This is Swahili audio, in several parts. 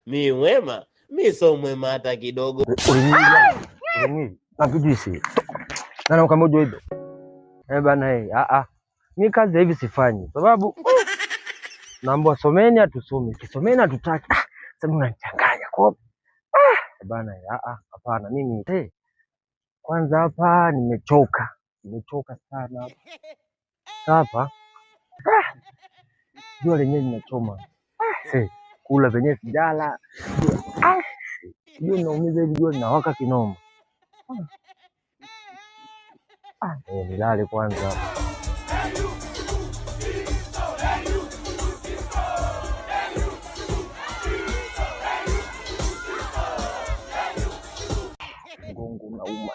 Mi mwema? Mi so mwema hata kidogo. Nakijisi nana ukamoja hivyo eh bana, eh a a, mi kazi hivi sifanyi, sababu naomba someni, hatusomi, kisomeni hatutaki. Ah, sasa unanichanganya kwa ah bana, a a, hapana mimi eh, kwanza hapa nimechoka, nimechoka sana hapa. Ah, jua lenyewe linachoma, ah, kula venyewe sijala, ah, jua linaumiza hivi, jua linawaka kinoma. Ah, nilale kwanza. Mgongo unauma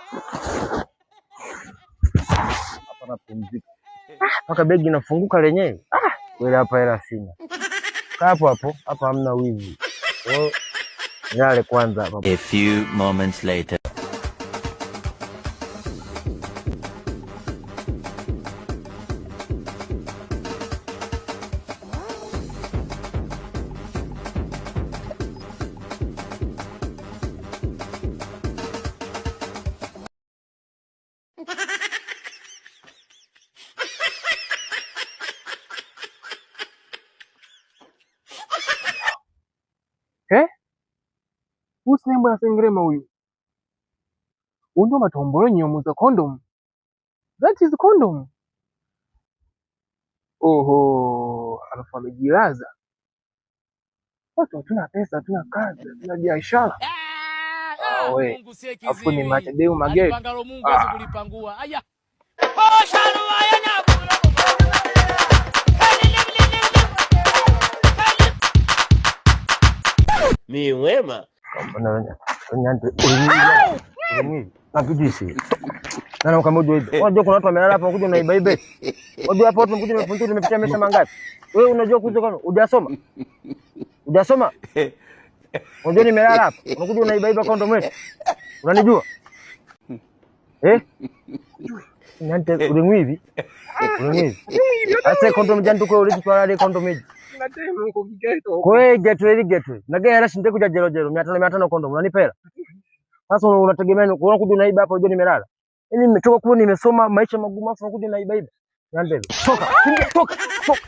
hapa, napumzika mpaka begi inafunguka lenyewe. Ah, kweli hapa hela sina. Kaa hapo hapo, hapa hamna wizi. Nilale kwanza hapa. A few moments later. Eh? Usinembo na sengerema huyu. Undo matombolo nyomuza condom. That is condom. Oho, alafu amejilaza. Watu hatuna pesa, hatuna kazi, hatuna biashara. Ah, we. Alafu ni matedeu mageti. Ah. Mi mwema? Unajua kuna watu wamelala hapa, unakuja unaiba ibe. Unajua hapa watu wamekuja wamefuntua, tumepitia maisha mangapi? Wewe unajua kuzo kama hujasoma? Hujasoma? Unajua nimelala hapa, unakuja unaiba iba kondomu yetu. Unanijua? Eh? Nyante ulimwivi? Ulimwivi? Ase kondomu jantu kwa uli twala le kondomu eji. Kwa geto ili geto. Nagaya hela shinde kuja jero jero 500 500 kondomu unanipa hela. Sasa unategemea nini? Unakuja unaiba hapa unajua nimelala. Yaani nimetoka kule nimesoma maisha magumu afu unakuja unaiba iba. Nyante. Toka, kimbia, toka, toka.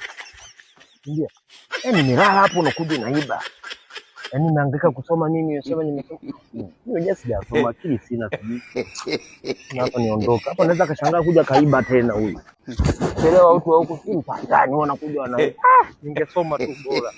Kimbia. Yaani nimelala hapo unakuja unaiba. Yaani nimehangaika kusoma mimi, nimesoma nimesoma. Mimi mwenyewe sijasoma, akili sina sijui. Na hapa niondoka. Hapa naweza kashangaa kuja kaiba tena huyu. Chelewa watu wa huku si mpangani wanakuja wana. Ah, ningesoma tu bora.